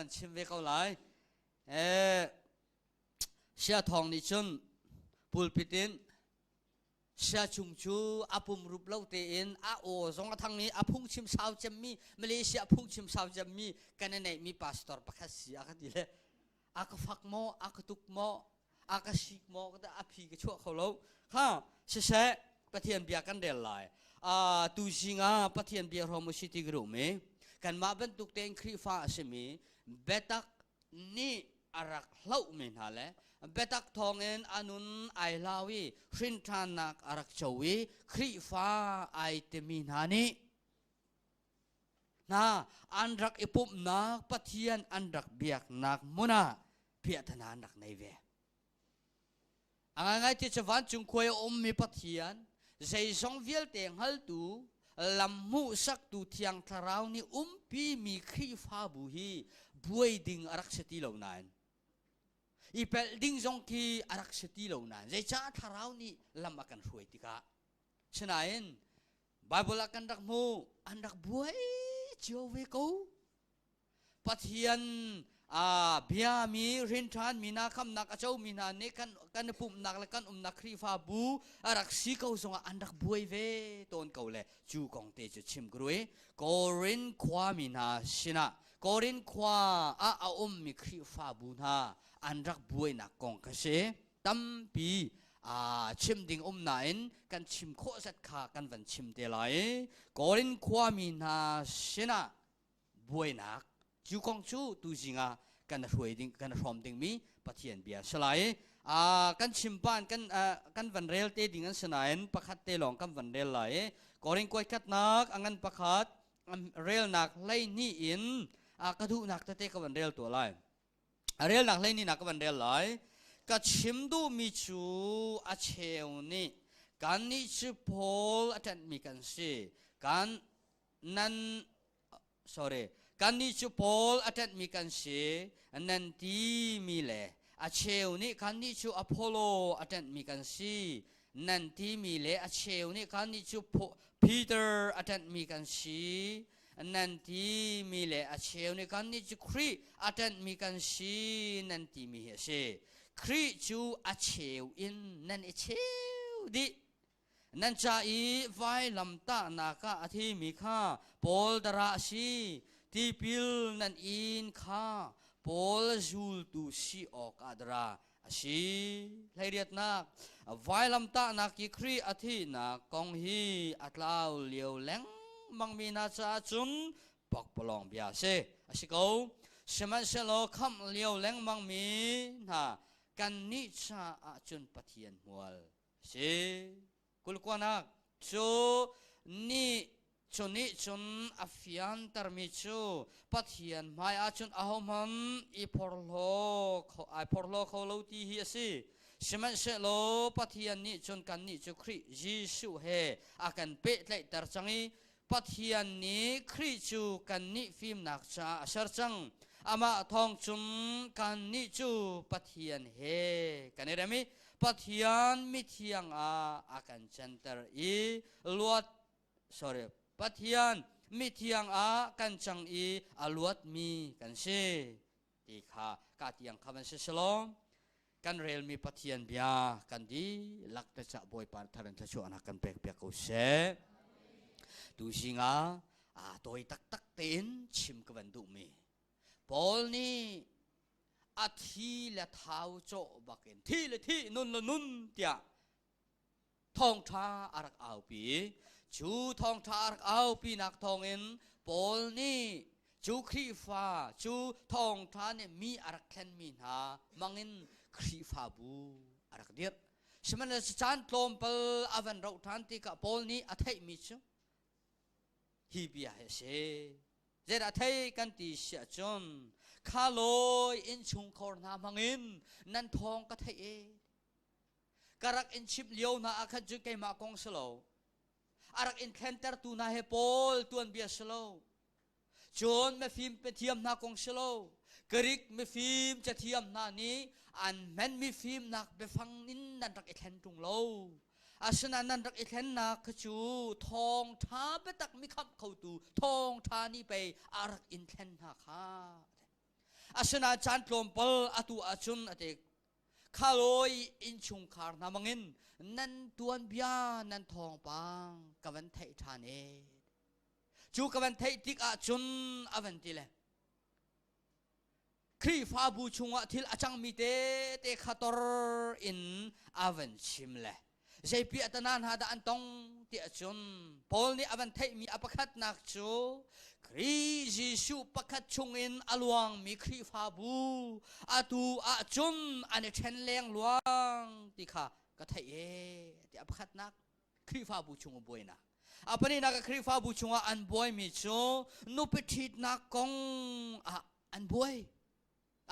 van chim ve ko lai. Eh, Sia Thawng nih cun pulpit in Sia Chung cu a pumrup lo tein a aw zong a thang i a phungchim sau cemmi Malaysia phungchim sau cemmi kan i neihmi pastor pakhat si a ka ti le a ka fak maw a ka tuk maw a ka sik maw ka a phi ka chuah kho lo kha siseh Pathian bia kan rel lai a tu zing ah Pathian bia hrom u si ti ka duh mi kanmah bantuk tein Khrihfa a simi biatak nih a rak hlohmi hna le biatak thawngin a nun ai hlau i hrinṭhannak a rak co i Khrihfa ai timi hna nih hna an rak i pumhnak Pathian an rak biaknak hmun ah piahtana an rak nei ve. A ngaingai ti cu vancung khuai a ummi Pathian zeizong vialte hngaltu lam hmuhsaktu Thiang Thlarau nih umpimi Khrihfabu hi buai ding a rak si ti lo nain i pelh ding zong khi a rak si ti lo nain zeicah Thlarau nih lam a kan hruai tikah sinain Bible ah kan rak hmu an rak buai cio ve ko Pathian a biami rinṭhan mi hna khamnak a comi hna nih kan kan i pumhnak le kan umnak Khrihfabu a rak si ko zongah an rak buai ve tawn ko le cu kong te cu chim ka duh i Korin khuami hna sinah Korin khua ah a ummi Khrihfabu hna an rak buainak kong kha si tampi a chim ding um nain kan chim khawh zat kha kan van chim te lai Korin khuami hna sinah buainak cu kong cu tuzing ah kan hruai ding kan hrawm dingmi Pathian bia si lai kan chimpan kan kan van rel te ding an si nain pakhat te lawng kan van rel lai Korin kuai khatnak angan pakhat relnak hlei ni in ka duhnak tete ka van rel tuah lai relnak hlei ni nak ka van rel lai ka chim duhmi cu a cheu nih kan nih cu Paul a ṭanhmi kan si kan nan sorry kannih cu Paul a ṭanhmi kan si nan timi le a cheu nih kannih cu Apollo a ṭanhmi kan si nan timi le a cheu nih kannih cu Peter a ṭanhmi kan si nan timi le a cheu nih kannih cu Khrih a ṭanhmi kan si nan timi hi a si Khrih cu a cheu in nan i cheu dih Nan ca i vailamtahnak ah a thimi kha Paul dara a si, tipil nan in kha Paul zultu si awkah dara a si. Hleiriatnak vailamtahnak i Khrih a thihnak kong hi a tlau lio lengmangmi hna caah cun pakpalawng bia a si. A si ko. Sihmanhsehlaw khamh lio lengmangmi hna kannih caah cun Pathian hmual si kulkuanak cu nih cu nih cun a fiantermi cu Pathian hmai ahcun ahohmanh i phorhlaw kho ai phorhlaw kho lo ti hi a si sihmanhsehlaw Pathian nih cun kannih cu Khrih Jesuh he a kan pehtlaihter cang i Pathian nih Khrih cu kannih fimnak caah a ser cang. Amah thawng cun kannih cu Pathian he kan i rem i Pathian mithiang ah a kan canter i luat sorry Pathian mithiang ah kan cang i a luatmi kan si ti kha ka tiang kha van si selaw kan relmi Pathian bia kan dihlak te cah Bawipa thar in thluachuahnak kan pek piak ko seh. Tu zingah aa tawi taktak tein chim ka van duhmi Paul nih a thi le thau cawh bakin thi le thi nun le nun tiah thawngṭha a rak aupi. Cu thawngṭha a rak aupinak thawngin Paul nih cu Khrihfa cu thawngṭha nih mi a rak thlenmi hna hmangin Khrihfabu a rak dirh. Sihmanhsehlaw caan tlawmpal a van rauh ṭhan tikah Paul nih a theihmi cu hi bia hi a si. Zeidah thei kan ti si ahcun kha lawi innchungkhar hna hmangin nan thawng ka theih e ka rak in chimh lio hna ah khan cun keimah kong si lo a rak in thlentertu hna he Paul tuanbia si lo cun mifim pathiam hna kong si lo Greek mifim cathiam hna nih an hman mifimnak biafang in nan rak i thlen ṭung lo asinain nan rak i thlennak kha cu thawngṭha biatak mi khamh khotu thawngṭha nih pei a rak in thlen hna kha. Asinain caan tlawmpal atu ahcun a ti khalawi innchungkhar hna bangin nan tuanbia nan thawngpang ka van theih ṭhan e. Cu ka van theih tik ahcun a van ti le Khrihfabu chungah thil a cangmi tete kha tor in a van chim le zei piahtana hna dah an tong tiah cun Paul nih a van theihmi a pakhatnak cu Khrih Jesuh pakhat chungin a luangmi Khrihfabu atu ahcun an i ṭhen leng luang ti kha ka theih ee tiah pakhatnak Khrihfabu chung buainak. A pahnihnak ah Khrihfabu chungah an buaimi cu nupi ṭhitnak kong ah an buai.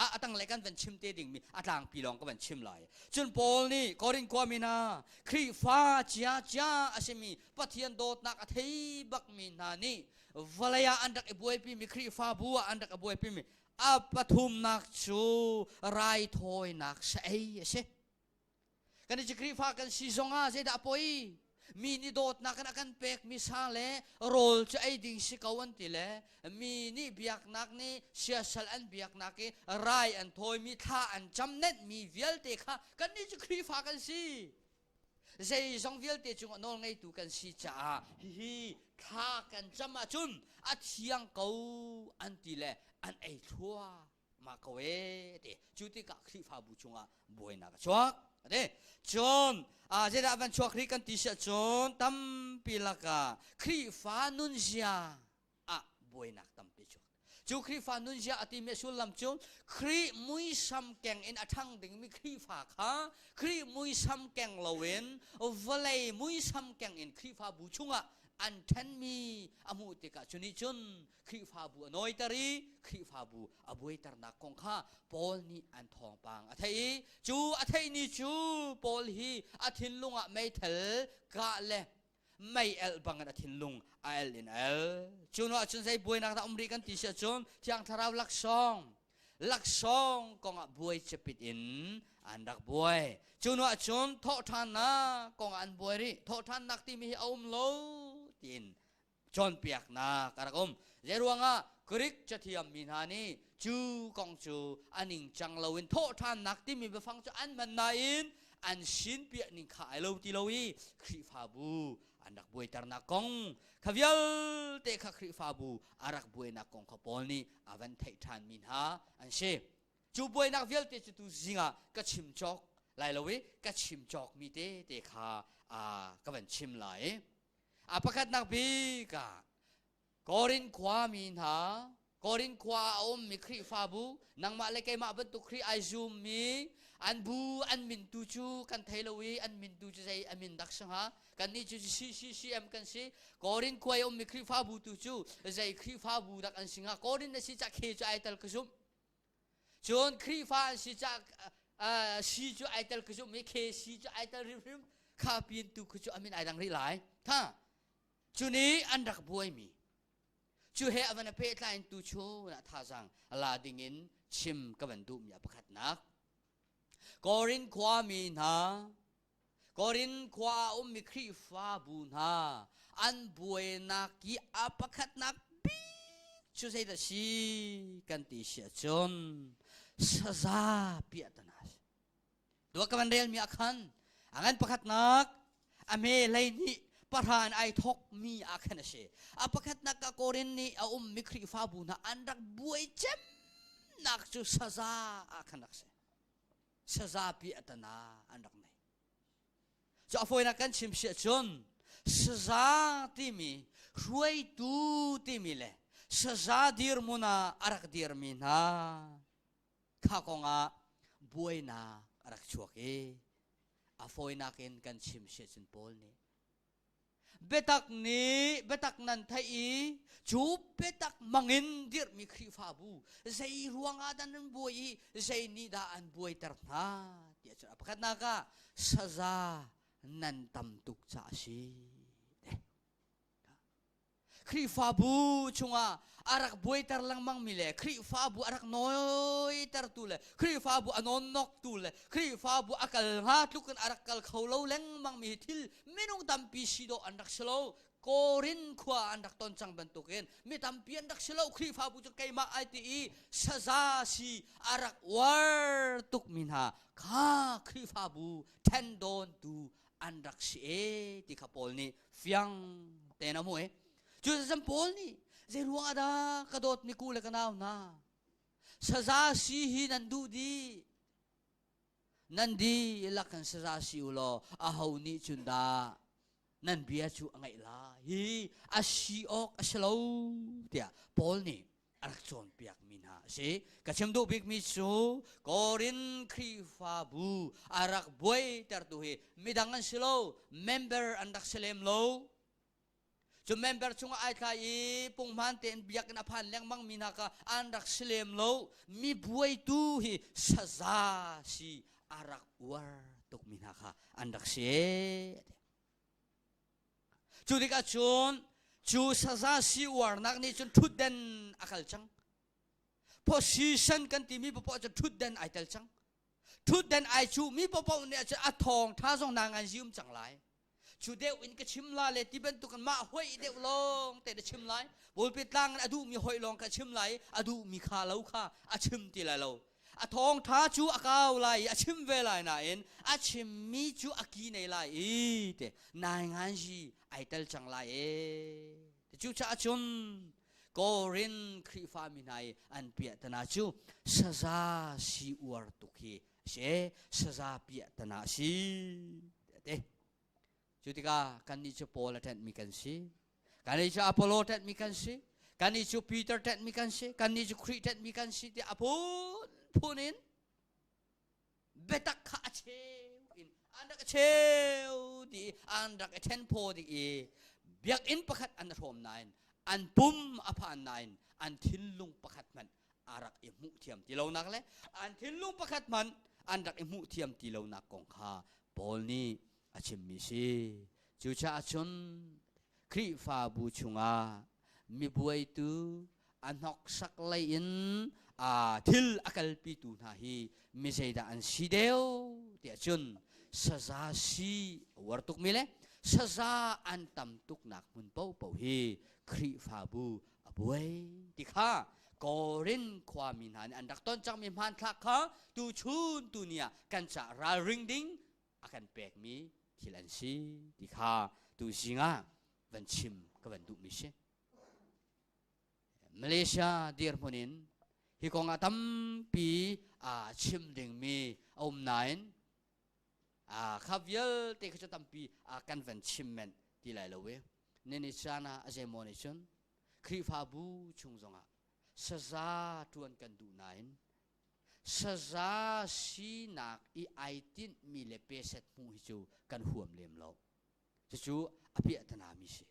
A tanglei kan van chim te dingmi a tlangpi lawng ka van chim lai. Cun Paul nih Korin khuami hna Khrihfa cia cia a simi Pathian dawtnak a thei bakmi hna nih vawlei ah an rak i buaipimi Khrihfabu ah an rak i buaipimi a pathumnak cu raithawinak sa ei a si. Kan i Khrihfa kan si zongah zeidah a poi? Mi nih dawtnak in a kan pekmi sa le rawl cu ei ding si ko an ti le mi nih biaknak nih siasal an biaknak i rai an thawimi thla an cam nenhmi vialte kha kannih cu Khrihfa kan si. Zeizong vialte cungah nawl ngeitu kan si caah hihi thla kan cam ahcun a thiang ko an ti le an ei thlua mah ko e ti cu tikah Khrihfabu chungah buainak a chuak ati cun a zeidah van chuak ri kan ti siah cun tampi lakah Khrihfa nunzia ah buainak tampi chuak cu Khrihfa nunzia a timi a sullam cu Khrih muisam keng in a ṭhang dingmi Khrihfa kha Khrih muisam keng loin vawlei muisam keng in Khrihfabu chungah an ṭhenmi a hmuh tikah cu nih cun Khrihfabu a nawiter i Khrihfabu a buaiternak kong kha Paul nih an thawngpang a theih i cu a theih ni cu Paul hi a thinlung ah meithal kah le mei elh bangin a thinlung a el in a el. Cu hnu ahcun zei buainak dah um rih kan ti si ahcun Thiang Thlarau laksawng laksawng kongah buai cepit in an rak buai. Cu hnu ahcun thawhṭhannak kongah an buai rih. Thawhṭhannak timi hi a um lo tiin cawnpiaknak a rak um. Zeiruangah Greek cathiam mi hna nih cu kong cu a ningcang loin thawhṭhannak timi biafang cu an hman nain an sinpiah ning kha ai lo ti lo i Khrihfabu an rak buaiternak kong kha vialte kha Khrihfabu a rak buainak kong kha Paul nih a van theih ṭhanmi hna an si. Cu buainak vialte cu tu zingah ka chim cawk lai lo i ka chim cawkmi te te kha ka van chim lai. A pakhatnak bik ah Korin khuami hna, Korin khua ah a ummi Khrihfabu, nangmah le keimah bantuk Khrih ai zummi, an bu an min tu cu kan thei lo i an min tu cu zei a min dak si hnga? Kannih cu CCCM kan si. Korin khua i ummi Khrihfabu tu cu zei Khrihfabu dak an si hnga? Korin na si cah khe cu ai tel ka zumh. Cun Khrihfa an si cah si cu ai tel ka zumh i KC cu ai tel hrimhrim kha pin tu khu cu amin ai dang rih lai. Tha cu nih an rak buaimi cu he a van a pehtlai in tu chun ah thazaang la ding in chim ka van duhmi a pakhatnak Korin khuami hna Korin khua ah ummi Khrihfabu hna an buainak i a pakhatnak bik cu zeidah si kan ti si ahcun saza piahtana a si. Dua ka van relmi ah khan a ngan pakhatnak a me hlei nih pahra in ai thawkmi ah khan a si. A pakhatnak ah Korin nih a ummi Khrihfabu hna an rak buai cemnak cu saza ah khan rak si. Sazapi a tana an rak nei. Cu a fawinak kan chim si ahcun saza timi hruaitu timi le saza dirhmun ah a rak dirmi hna kha kongah buainak a rak chuak i a fawinak in kan chim si ahcun Paul nih biatak nih biatak nan theih i cu biatak mangin dirhmi Khrihfabu zei ruangah dah nan buai i zei nih dah an buaiter hna tiah cun a pakhatnak ah saza nan tam tuk caah a si. Khrihfabu chungah a rak buaiter lengmangmi le Khrihfabu a rak nawitertu le Khrihfabu a nawnnoktu le Khrihfabu a kal hnga tluk in a rak kal kho lo lengmangmi hi thil minung tampi si dawh an rak si lo. Korin khua an rak ton cang bantukin mi tampi an rak si lo. Khrihfabu cu keimah ai ti i saza si a rak uar tukmi hna kha Khrihfabu ṭhen dawntu an rak si e ti kha Paul nih fiang tein a hmuh i cucaah Paul nih zei ruang ah dah ka dawtmi ku le ka nau hna, saza si hi nan duh dih, nan dihlak kan saza si u law aho nih cun dah nan bia cu a ngaih lai? Hi a si awk a si lo tiah Paul nih a rak cawnpiak mi hna a si. Ka chim duh bikmi cu Korin Khrihfabu a rak buaitertu hi midang an si lo, member an rak si lem lo. Cu member chungah ai thlai i punghman tein biakinn a phan lengmang mi hna kha an rak si lem lo. Mi buaitu hi saza si a rak uar tukmi hna kha an rak si. Cu tikah cun cu saza si uarnak nih cun ṭhutden a kal cang. Position kan timi paoh cu ṭhutden ai tel cang. Ṭhutden ai cuhmi paoh nih cun a thawng ṭha zong na ngan zium cang lai. Cu deuh in ka chim la le ti bantuk in mah hoih deuh lawng te na chim lai. Pulpit tlang in a duhmi hoih lawng kha chim lai, a duhmi kha lo kha a chim ti lai lo. A thawngṭha cu a kau lai i a chim ve lai nain a chimmi cu a ki nei lai i te nai ngan zi ai tel cang lai e. Cucaah cun Korin Khrihfa mi hna i an piahtana cu saza si uar tuk hi a si, saza piahtana a si te. Cu tikah kannih cu Paul a ṭanhmi kan si, kannih cu Apollo ṭanhmi kan si, kannih cu Peter ṭanhmi kan si, kannih cu Khrih ṭanhmi kan si tiah a phunphun in biatak kha a cheu in an rak cheu dih i an rak i ṭhenphaw dih i biakinn pakhat an hrawm nain an pum a phan nain an thinlung pakhat hmanh a rak i hmuh thiam ti lonak le an thinlung pakhat hmanh an rak i hmuh thiam ti lonak kong kha Paul nih a chimmi si. Cucaah cun Khrihfabu chungah mibuaitu a hnoksak lei in thil a kalpitu hna hi mi zeidah an si deuh tiah cun saza si a uar tukmi le saza an tam tuknak hmun paohpaoh hi Khrihfabu a buai ti kha Korin khuami hna nih an rak ton cangmi hmanthlak kha tuchun tuni ah kan ca ralring ding a kan pekmi thil an si ti kha tu zing ah van chim ka van duhmi si. Malaysia dirhmun in hi kong ah tampi a chim dingmi a um nain kha vialte kha cu tampi kan van chim men ti lai lo e. Nini caan ah a zeimaw nih cun Khrihfabu chung zongah saza ṭuan kan duh nain saza sinak i ai tinhmi le peset hmuh hi cu kan huam lem lo. Cucu a piahtana mi si.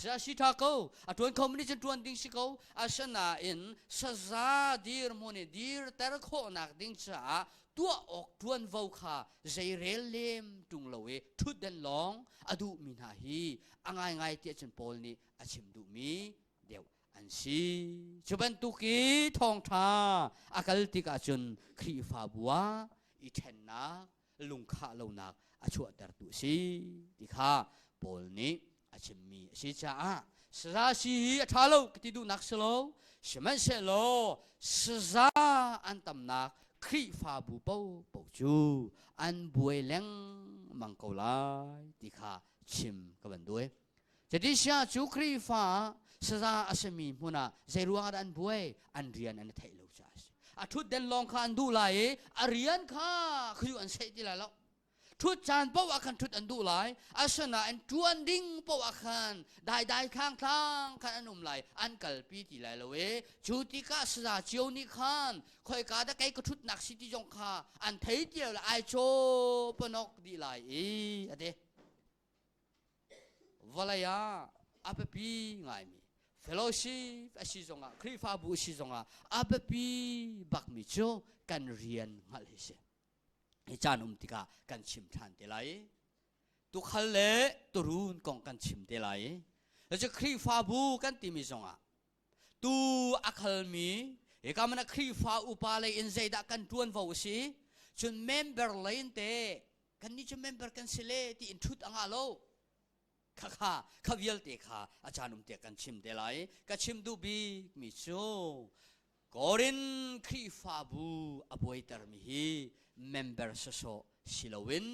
Saza si ṭha ko, a ṭuan kho nih cun ṭuan ding si ko. Asinain saza dirhmun i dirter khawhnak ding caah tuah awk ṭuanvo kha zeirel lem ṭung lo i ṭhutden lawng a duhmi hna hi a ngaingai tiah cun Paul nih a chim duhmi deuh an si. Cu bantuk i thawngṭha a kal tikah cun Khrihfabu ah i ṭhennak, lungkhah lonak a chuahtertu a si ti kha Paul nih a chimmi a si caah saza si hi a ṭha lo ka ti duhnak si lo, sihmanhsehlaw saza an tamnak Khrihfabu paohpaoh cu an buai lengmang ko lai ti kha chim ka van duh. Judicial cu Khrihfa saza a simi hmun ah zei ruang ah dah an buai? An rian an i theih lo caah a si. A ṭhutden lawng kha an duh lai i a rian kha khuyu an seih ti lai lo. Ṭhut caan paoh ah khan ṭhut an duh lai. Asinain ṭuan ding paoh ah khan daidai thlangthlang khan an um lai. An kalpi ti lai lo i cu tikah saza cio nih khan khoika dah kei ka ṭhutnak si ti zong kha an thei ti lo le ai caw panok dih lai i a ti. Vawlei ah a biapi ngaimi fellowship a si zongah Khrihfabu a si zongah a biapi bakmi cu kan rian hngalh hi si. Hi caan um tikah kan chim ṭhan te lai. Tukhal le turun kong kan chim te lai. Cu Khrihfabu kan timi zongah tu a khalmi hika man Khrihfa upa lei in zeidah kan ṭuanvo a si, cun member lei in te kannih cu member kan si le ti in ṭhut a ngah lo. Khakha kha vialte kha a caan um te kan chim te lai. Ka chim duh bik mi cu Korin Khrihfabu a buaitermi hi member sawsawh si loin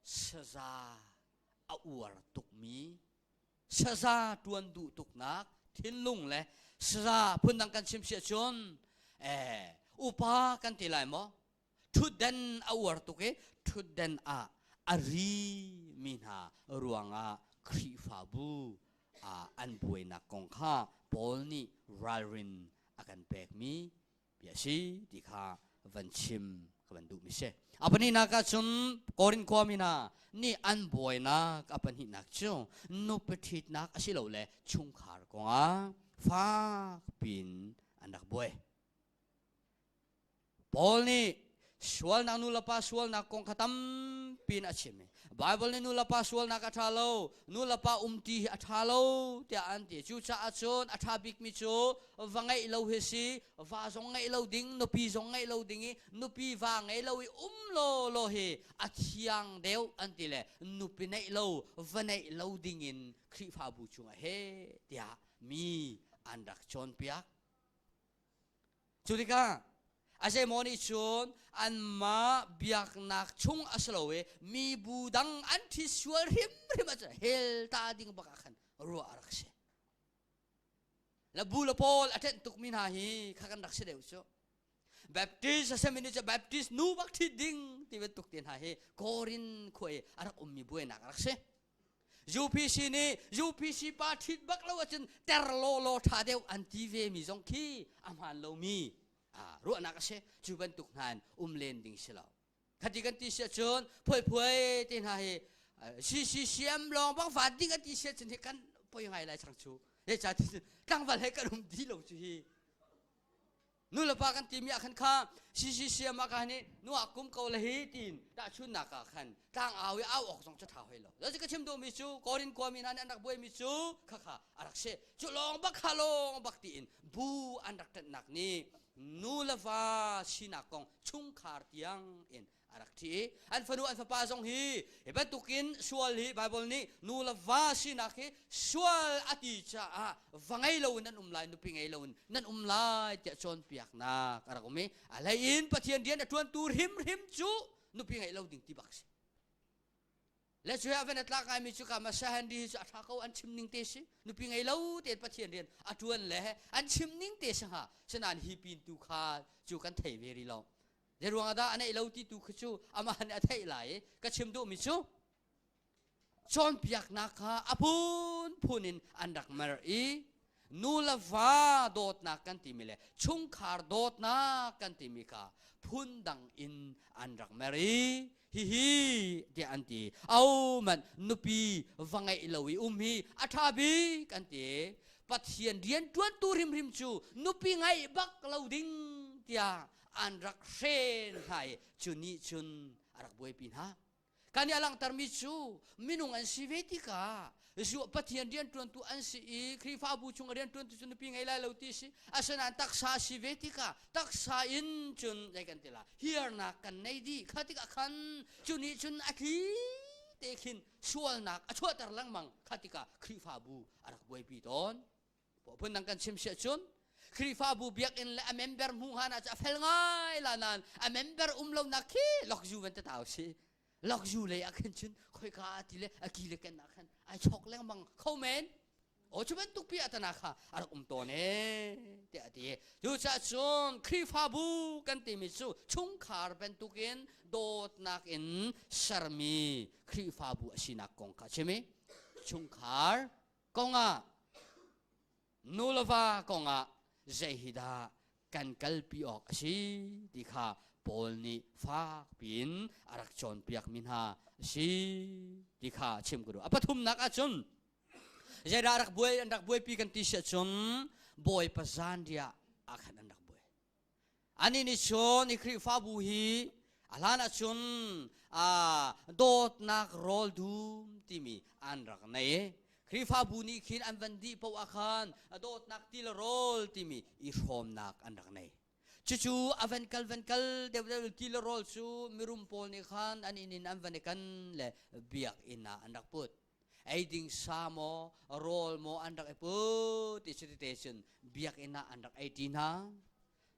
saza a uar tukmi saza ṭuan duh tuknak thinlung le saza phundang kan chim si ahcun upa kan ti lai maw ṭhutden a uar tuk i ṭhutden ah a ri mi hna ruangah Khrihfabu an buainak kong kha Paul nih ralrin a kan pekmi bia si ti kha van chim ka van duhmi si. A pahnihnak ah cun Korin khuami hna nih an buainak a pahnihnak cu nupi ṭhitnak asilole chungkhar kongah fak piin an rak buai. Paul nih sualnak nulepa sualnak kong kha tampi in a chim. Bible nih nulepa sualnak a ṭha lo, nulepa umti hi a ṭha lo tiah an ti. Cucaah cun a ṭha bikmi cu va ngeih lo hi si, va zong ngeih lo ding, nupi zong ngeih lo ding i nupi va ngei lo i um law law hi a thiang deuh an ti le nupi neih lo, va neih lo ding in Khrihfabu chungah he tiah mi an rak cawnpiak. Cu tikah a zeimaw nih cun anmah biaknak chung a si lo i mibu dang an ṭhi sual hrimhrim ahcun hell ta ding bak ah khan ruah a rak si. Le bu le pawl a ṭenh tukmi hna hi kha kan rak si deuh cu. Baptist a simi nih cu Baptist nu bak ṭhit ding ti bantuk te hna hi Korin khua i a rak ummi buainak a rak si. UPC nih UPC pa ṭhit bak lo ahcun ter lawlaw ṭha deuh an ti ve mi zong khi a hmaan lomi ruahnak a si. Cu bantuk hna in um len ding si lo. Khati kan ti si ahcun phuai te hna hi CCCM lawng bang van ding an ti si ahcun hi kan poi ngai lai chang chu. Zeicahtiah tlangval he kan um di lo cu hi. Nu le pa kan timi ah khan kha CCCM ah khan nu ah kum ko le hi tiin tahchunnak ah khan tlang au i au awk zong cu ṭha hoi lo. Zeicah ka chim duhmi cu Korin khuami hna nih an rak buaimi cu khakha a rak si. Cu lawng bak kha lawng bak tiin bu an rak ṭanhnak nih nu le va sinak kong chungkhar tiang in a rak ṭhi i an fanu an fapa zong hi hi bantukin sual hi Bible nih nu le va sinak hi sual a ti caah va ngei loin nan um lai nupi ngei loin nan um lai tiah cawnpiaknak a rak um i a hlei in Pathian rian a ṭuantu hrimhrim cu nupi ngeih lo ding ti bak si le cu a van a tlak ngaimi cu ka Masa Henry hi cu a ṭha ko an chim ning te si nupi ngei lo tein Pathian rian a ṭuan le an chim ning te si hnga sinain hi pin tu kha cu kan thei ve rih lo Zeiruang ah dah a neih lo ti tu khi cu amah nih a theih lai i ka chim duhmi cu cawnpiaknak kha a phunphun in an rak mer i nu le va dawtnak kan timi le chungkhar dawtnak kan timi kha phundang in an rak mer i hihi tiah an ti au man nupi va ngeih lo i um hi a ṭha bik an ti Pathian rian ṭuantu hrimhrim cu nupi ngeih bak lo ding tiah an rak hren hna i cu nih cun a rak buaipi hna. Kan i a langhtermi cu minung an si ve tikah Pathian rianṭuantu an si i Khrihfabu chung a rianṭuantu cu nupi ngei lai lo ti si. Asinain taksa a si ve tikah taksa in cun zei kan ti la hiarnak kan nei dih kha tikah khan cu nih cun a thli te khin sualnak a chuahter lengmang kha tikah Khrihfabu a rak buaipi tawn. Phundang kan chim siah cun Khrihfabu biakinn le a member hmu hna cu a fel ngai la nain a member um lonak khi lokzu van tatau si. Lokzu lei ah khin cun khoika ti le a ki le ken ah khan ai chok lengmang kho men. O cu bantuk pi atana kha a rak um tawn e tiah a ti. Cucaah cun Khrihfabu kan timi cu chungkhar bantukin dawtnak in sermi Khrihfabu a sinak kong kha a chim i chungkhar kongah nu le va kongah zei hi dah kan kalpi awk a si ti kha Paul nih fak piin a rak cawnpiakmi hna a si ti kha chim ka duh. A pathumnak ahcun zeidah rak buai an rak buaipi kan ti si ahcun Bawipa zanriah ah khan an rak buai. Anih nih cun hi Khrihfabu hi a hlan ahcun dawtnak rawl dum timi an rak nei. Khrihfabu nih khin an van dih paoh ah khan dawtnak ti le rawl timi i hrawmnak an rak nei. Cucu a van kal van kal deuh deuh ti le rawl cu mirum pawl nih khan an inn in an van i kan le biakinn ah an rak put. Ei ding sa maw, rawl maw an rak i put i cuti te cun biakinn ah an rak ei ṭi hna.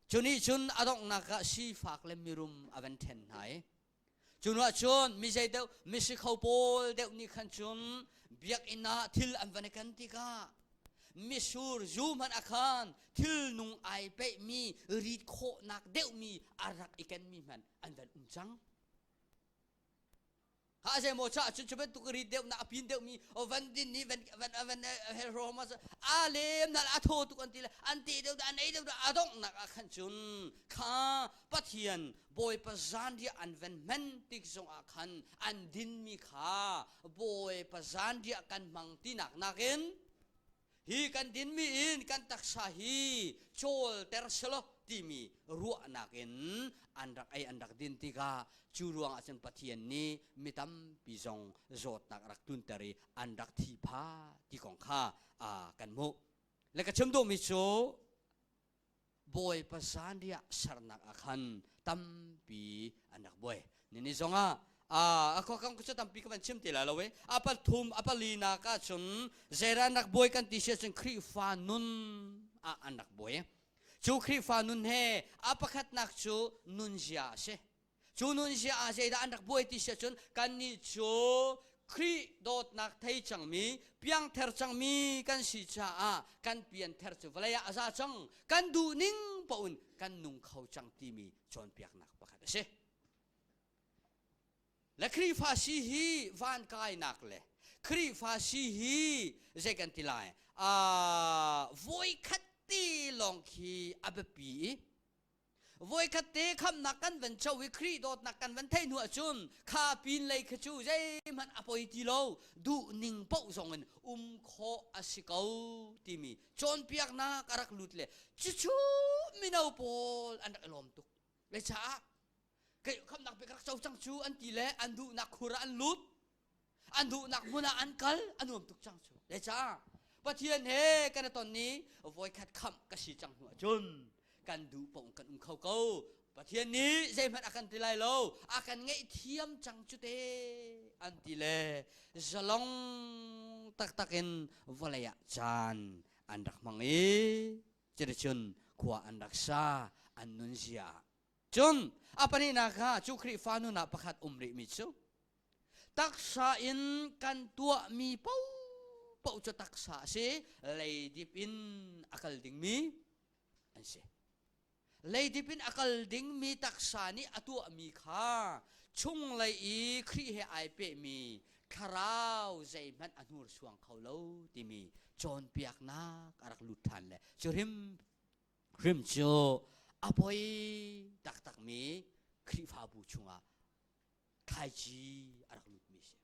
Cu nih cun a donghnak ah sifak le mirum a van ṭhen hna i cu hnuah cun mi zei deuh misikho pawl deuh nih khan cun biakinn ah thil an van i ken tikah misur zu hmanh ah khan thil nung ai peihmi rit khawhnak deuhmi a rak i kenmi hmanh an van um cang. Ha zeimaw cha cun cu bantuk rit deuh na a pin deuh mi van din ni van van van hel ro ma a lem na a tho tuk an ti le an te deuh an ei deuh a donghnak ah khan cun kha Pathian Bawipa zanriah an van hman tik zong ah khan an din mi kha Bawipa zanriah kan hmang tinak nakin Hi kan dinmi in kan taksa hi cawlter selaw timi ruahnak in an rak ei an rak din tikah cu ruangah cun Pathian nih mi tampi zong zawtnak a rak tlunter i an rak thi phah ti kong kha kan hmuh. Le ka chim duhmi cu Bawipa zanriah sernak ah khan tampi an rak buai. Nini zongah a kong cu tampi ka van chim ti lai lo i a pathum a palinak ah cun zeidah an rak buai kan ti si ahcun Khrihfa nun ah an rak buai. Cu Khrihfa nun he a pakhatnak cu nunzia a si. Cu nunzia ah zeidah an rak buai ti si ahcun kannih cu Khrih dawtnak thei cangmi, piangther cangmi kan si caah kan pianther cu vawlei ah a za cang, kan duh ning paoh in kan nung kho cang timi cawnpiaknak pakhat a si. Le Khrihfa si hi van kainak le Khrihfa si hi zei kan ti lai uh, voikhat ti lawng khi a biapi i Voikhat te khamnak kan van co i Khrih dawtnak kan van theih hnu ahcun kha pin lei kha cu zeihmanh a poi ti lo duh ning paoh zong in um khawh a si ko timi cawnpiaknak a rak lut le cucu mino pawl an rak i lawm tuk. Le caah kei khamnak pe ka rak co cang cu an ti le an duhnak khur ah an lut an duhnak hmun ah an kal a nuam tuk cang cu le ca Pathian he kan i ton ni voikhat khamh ka si cang hnu ahcun kan duh paoh kan um kho ko Pathian nih zeihmanh a kan ti lai lo a kan ngaihthiam cang cu te an ti le zalong taktak in vawlei ah caan an rak hmang i cuticun khua an rak sa an nunzia cun a pahnihnak kha cu Khrihfa nun ah pakhat um rihmi cu Taksa in kan tuahmi paohpaoh cu taksa a si. Leidip in a kal dingmi an si. Leidip in a kal dingmi taksa nih a tuahmi kha chunglei i Khrih he ai pehmi thlarau zeihmanh a hnursuang kho lo timi cawnpiaknak a rak lut ṭhan le cu hrim hrim cu a poi taktakmi Khrihfabu chungah thlaici a rak lutmi a si.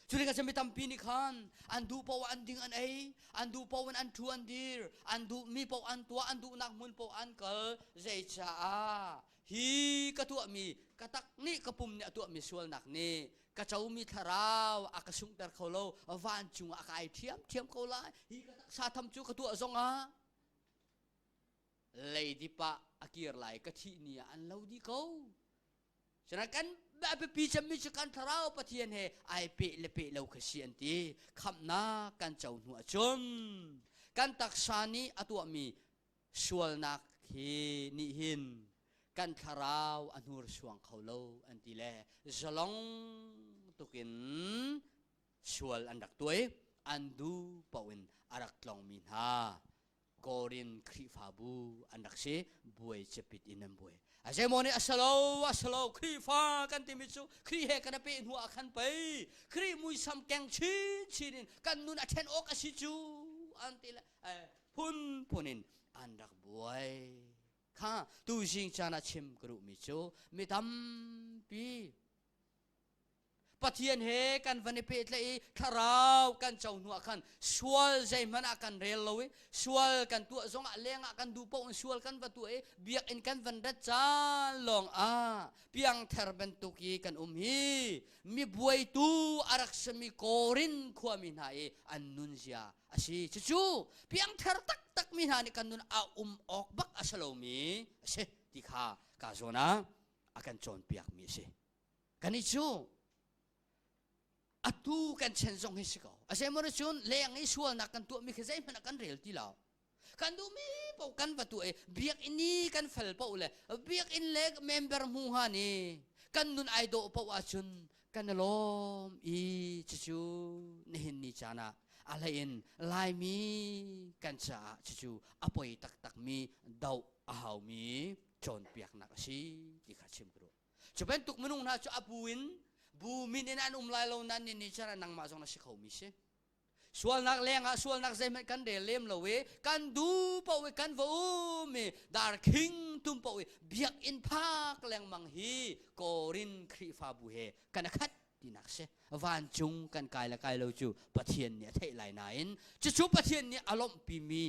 Cu tikah mi tampi nih khan an duh paoh an ding an ei, an duh paoh in an ṭhu an dir, an duhmi paoh an tuah, an duhnak hmun paoh an kal. Zeicaah hi ka tuahmi ka tak nih ka pum nih a tuahmi sualnak nih ka comi thlarau a ka sunghter kho lo, vancung ah a kai ṭhiamṭhiam ko lai. Hi ka taksa tham cu ka tuah zongah leidip ah a kir lai ka thih ni ah an lo dih ko. Cun kan a biapi cemmi cu kan thlarau Pathian he ai peh le peh lo kha si an ti. Khamhnak kan co hnu ahcun kan taksa nih a tuahmi sualnak hi nih hin kan thlarau a hnursuang kho lo an ti le zalong tukin sual an rak tuai an duh paoh in a rak tlongmi hna Korin Khrihfabu an rak si buai cepit in an buai a zeimaw nih a salo a salo Khrihfa kan timi cu Khrih he kan i peh hnu ah khan pei Khrih muisam keng chin chin in kan nun a ṭhen awk a si cu an ti le phun phun in an rak buai kha tu zing caan ah chim ka duhmi cu mi tampi Pathian he kan van i pehtlaih i thlarau kan co hnu ah khan sual zeihmanh ah kan rel lo i sual kan tuah zongah lengah kan duh paoh in sual kan va tuah i biakinn kan van rat caan lawng ah piangther bantuk i kan um hi mi buaitu a rak simi Korin khuami hna i an nunzia a si cucu piangther taktak mi hna nih kan nun a um awk bak a si lomi a si ti kha ka zawn ah a kan cawnpiakmi a si. Kannih cu Atu kan chen zong hi si ko. A zeimaw cun leng i sualnak kan tuahmi khi zeihmanh ah kan rel ti lo. Kan duhmi paoh kan va tuah i biakinn i kan fel paoh le biakinn le member hmu hnga ni kan nun ai dawh paoh ahcun kan i lawm i cucu nihin ni caan ah a hleiin Laimi kan caah cucu a poi taktakmi doh a haumi cawnpiaknak a si ti kha chim ka duh. Cu bantuk minung hna cu a bu in bu min in an um lai lo nain ni ni caan ah nangmah zong na si khomi si. Sualnak lengah sualnak zeihmanh kan rel lem lo i kan duh paoh i kan va um i darkhing tum paoh i biakinn phak lengmang hi Korin Khrihfabu he kan i khat tinak si. Vancung kan kai le kai lo cu Pathian nih a theih lai nain cucu Pathian nih a lawmhpimi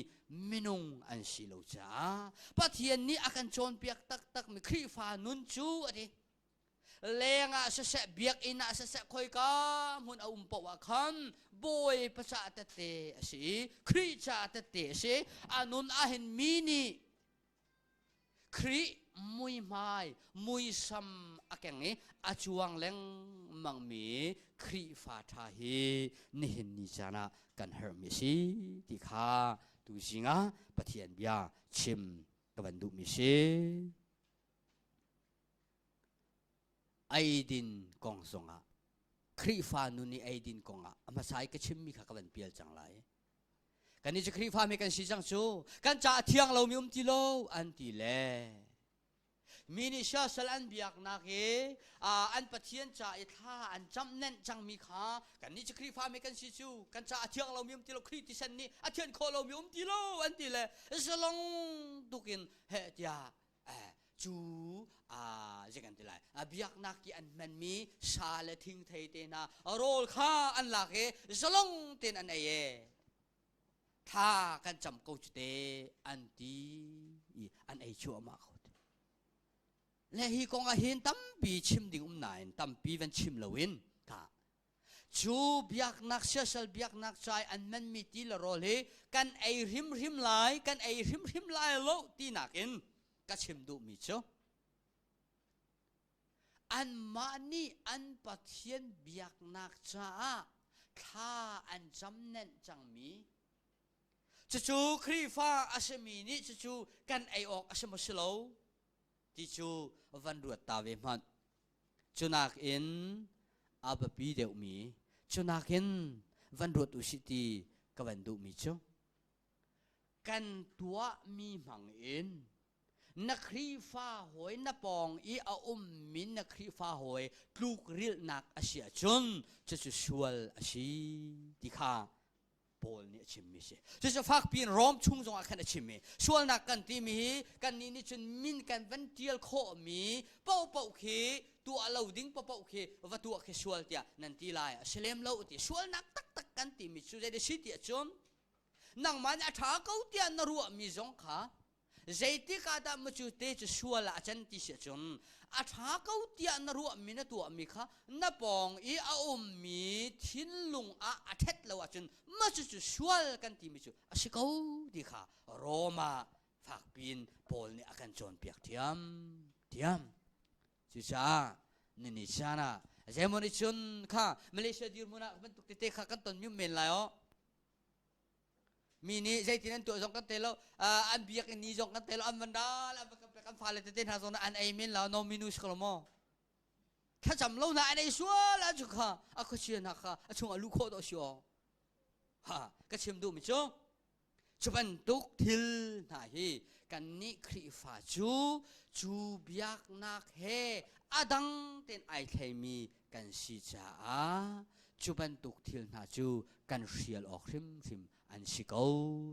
minung an si lo caah Pathian nih a kan cawnpiak taktakmi Khrihfa nun cu a ti. Leng ah siseh biakinn ah siseh khoika hmun a um paoh ah khan Bawipa caah tette a si i Khrih caah tette a si. A nun ahhin mi nih Khrih muihmai muisam a keng i a cuang lengmangmi Khrihfa ṭha hi nihin ni caan ah kan herhmi a si ti kha tuzing ah Pathian bia chim ka van duhmi si. Eidin kong zongah Khrihfa nun i eidin kongah a hmasa i ka chimmi kha ka van pial cang lai. Kannih cu Khrihfa mi kan si cang cu kan ca a thiang lomi um ti lo an ti le mi nih siasal an biaknak i an Pathian ca i thla an camh nenh cangmi kha kannih cu Khrihfa mi kan si cu kan ca a thiang lomi um ti lo Khrih tisen nih a thian khawh lomi um ti lo an ti le zalong tukin heh tiah cu zei kan ti lai biaknak i an hmanmi sa le thingthei te hna rawl kha an lak i zalong tein an ei e thla kan cam ko cu te an ti i an ei cuahmah ko le hi kong ah hin tampi chim ding um nain tampi van chim loin tha Cu biaknak siasal biaknak ca i an manmi ti le rawl hi kan ei hrimhrim lai, kan ei hrimhrim lai lo tinak in ka chim duhmi cu anmah nih an Pathian biaknak caah thla an cam nenh cangmi cucu Khrihfa a simi nih cucu kan ei awk a si maw si lo ti cu van ruat ta ve hmanh. Cu nakin a biapi deuhmi, cu nakin van ruat u sih ti ka van duhmi cu kan tuahmi hmang in na Khrihfa hawi na pawng i a ummi na Khrihfa hawi tlukrilhnak a si ahcun cucu sual a si ti kha Paul nih a chimmi si. Cucu fakpi in Rom chung zongah khan a chim i sualnak kan timi hi kannih nih cun min kan van tial khawhmi paohpaoh khi tuah lo ding paohpaoh khi va tuah khi sual tiah nan ti lai. A si lem lo ti. Sualnak taktak kan timi cu zei si ti ahcun nangmah nih a ṭha ko tiah na ruahmi zong kha Zeitik ah dah macu te cu sual ah a can ti si ahcun a ṭha ko tiah na ruahmi na tuahmi kha na pawng i a ummi thinlung ah a ṭhet lo ahcun macu cu sual kan timi cu a si ko ti kha Roma fakpiin Paul nih a kan cawnpiak ṭhiam ṭhiam. Cucaah nini caan ah zeimaw nih cun kha Malaysia dirhmun ah bantuk tete kha kan ton men lai aw. Mi nih zeitin an tuah zong kan te lo, an biakinn ni zong kan te lo, an van ral, an van kan pek, an fale tete hna zong an ei men lo, no minu si ko lo maw? Thlacam lo na an ei sual ah cu kha a khuachia hna kha a chung a luh khawh dawh si aw. Ha, ka chim duhmi cu cu bantuk thil hna hi kannih Khrihfa cu cu biaknak he a dang tein ai thleimi kan si caah cu bantuk thil hna cu kan hrial awk hrimhrim an si ko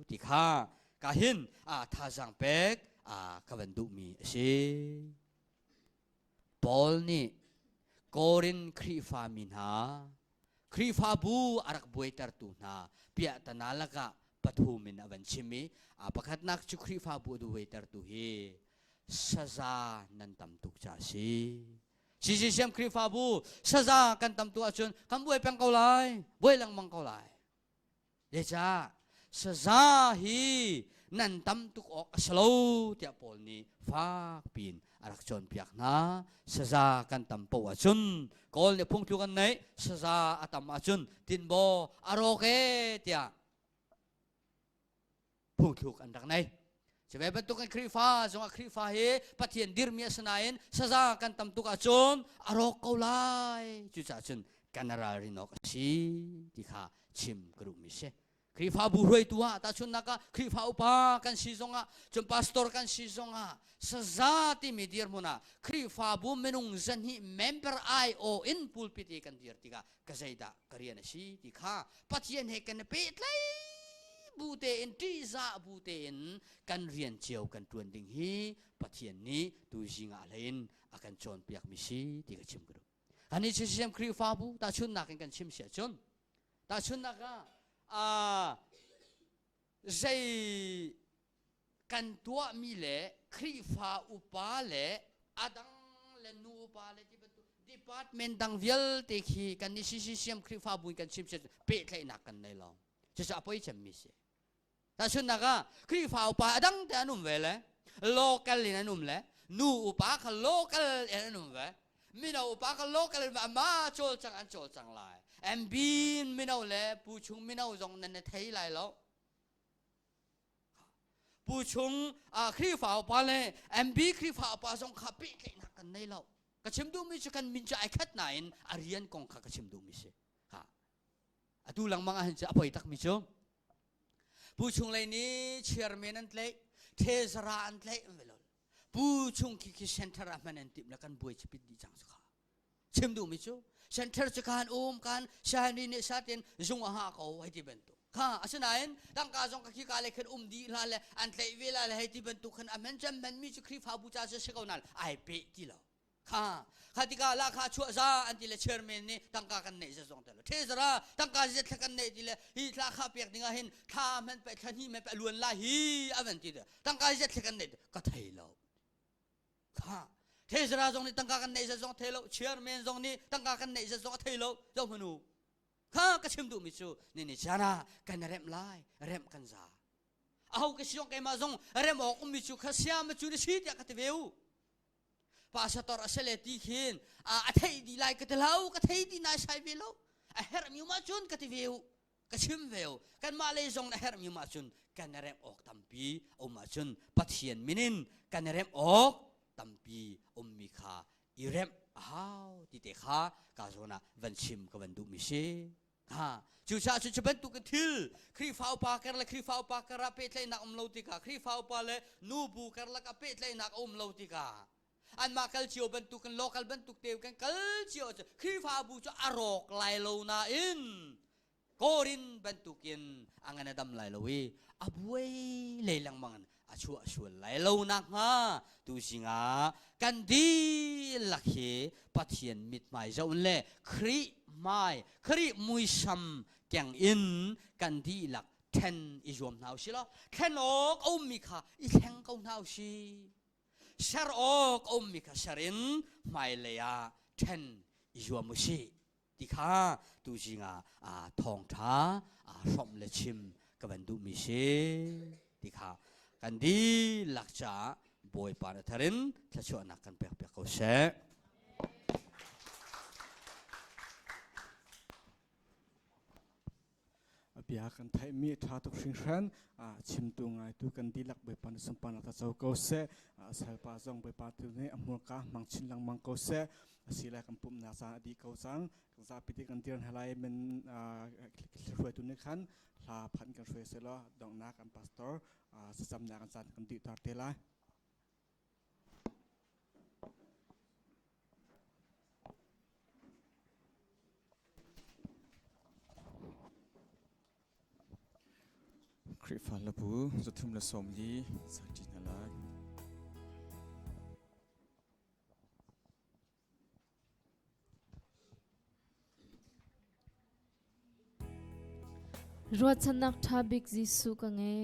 ti kha ka hin a thazaang pek a ka van duhmi a si. Paul nih Korin Khrihfa mi hna Khrihfabu a rak buaitertu hna piahtana lakah pathum in a van chim i a pakhatnak cu Khrihfabu a buaitertu hi saza nan tam tuk ca a si. CCCM Khrihfabu saza kan tam tu ahcun kan buai peng ko lai, buai lengmang ko lai. Zeicah saza hi nan tam tuk awk a si lo tiah Paul nih fak piin a rak. cawnpiak hna. Saza kan tam poh ahcun Kawl nih phungthluk an neih saza a tam ahcun tinbaw a rawk e tiah phungthluk an rak nei. Cuve bantuk in Khrihfa zongah Khrihfa hi Pathian dirmi a si nain saza kan tam tuk ahcun a rawk ko lai. Cucaah cun kan ralrin awk a si ti kha chim ka duhmi si. Khrihfabu hruaitu ah tahchunhnak ah Khrihfa upa kan si zongah cun pastor kan si zongah saza timi dirhmun ah Khrihfabu minung zahnih member IO in pulpit i kan dir tikah ka zeidah ka rian a si ti kha Pathian he kan i pehtlai bu tein ṭihzah bu tein kan rian cio kan ṭuan ding hi Pathian nih tu zing ah hlein a kan cawnpiakmi si ti ka chim ka duh. Ani CCM Khrihfabu tahchunhnak in kan chim si ahcun tahchunhnak ah zei kan tuahmi le Khrihfa upa le a dang le nu upa le ti bantuk department dang vialte khi kan nih CCCM Khrihfabu in kan chim si pehtlaihnak kan nei lo. Cucu a poi cemmi si. Tahchunhnak ah Khrihfa upa a dang te an um ve le local in an um le nu upa kha local in an um ve mino upa kha local in ama cawlcang an cawlcang lai. MB mino le pu chung mino zong nan thei lai lo. Pu chung Khrihfa upa le MB Khrihfa upa zong kha pehtlaihnak kan nei lo. Ka chim duhmi cu kan min cu ai khat nain a rian kong kha ka chim duhmi si. Ha. Atu lengmang ahhin cu a poi takmi cu Pu chung lei nih chairman an tlaih, treasurer an tlaih an velol. Pu chung khi khi center ah hman an timh le kan buai chipit dih cang cu kha. Chim duhmi cu center cu khan um kan shahani nih satin zung a ha ko hei ti bantuk. Kha asinain tangka zong ka khi ka le khan um dih hla le an tlaih ve la le hei ti bantuk khan a men cem men mi cu Khrihfabu ca cu si ko nain ai pe ti lo. Kha kha tikah lahkhah chuah za an ti le chairman nih tangka kan neih zong te lo. Treasurer tangka zet thla kan neih ti le hi thla kha pek ding ah hin thla men pe thla hnih men pe luan lai hi a van ti tangka zet thla kan neih ka thei lo. Kha treasurer zong nih tangka kan neih zet zong thei lo chairman zong nih tangka kan neih zet zong a thei lo zo hmanu kha ka chim duhmi cu ni ni chan ah kan remh lai remh kan za aho ka si zong keimah zong rem awk ummi cu kha siam cu na si tiah ka ti ve u pastor a sele ti khin a theih dih lai ka ti lo ka thei dih nai sai ve lo a herhmi um ahcun ka ti ve u ka chim ve u kanmah lei zong na herhmi um ahcun kan remh awk tampi um ahcun Pathian min in kan remh awk tampi ummi kha i remh a hau ti te kha ka zawn ah van chim ka van duhmi si ha cucaah cu cu bantuk thil Khrihfa upa kar le Khrihfa upa kar ah pehtlaihnak um lo tikah Khrihfa upa le nubu karlak ah pehtlaihnak a um lo tikah anmah kal cio bantuk in local bantuk te kan kal cio cu Khrihfabu cu a rawk lai lo nain Korin bantukin a ngan a dam lai lo i a buai lei lengmang in a chuah sual lai lo nakhnga tu zingah kan dihlak hi Pathian mithmai zoh in le Khrih hmai Khrih muisam keng in kan dihlak then i zuam hna usih law thlen awk a ummi kha i thleng ko hna usih ser awk a ummi kha ser in hmailei ah ṭhen i zuam usih ti kha tuzing ah thawngṭha hrawmh le chim ka van duhmi si ti kha kan dihlak caah Bawipa na thar in thluachuahnak kan pek piak ko seh. Bia kan theihmi ṭha tuk hringhran chimtu ngaitu kan dihlak Bawipa nih sunparnak ta co ko seh salpa zong Bawipa tu nih a hmurka hmang chin lengmang ko seh asile kan pumhnak caan a dih ko cang kan zapi te kan dir hna lai men hruaitu nih khan hla phan kan hruai selaw donghnak kan pastor sacamnak kan caan kan dih tar te lai Khrihfa hlabu 340 sak ṭi hna lai. Ruahchannak ṭha bik Jesuh ka ngei.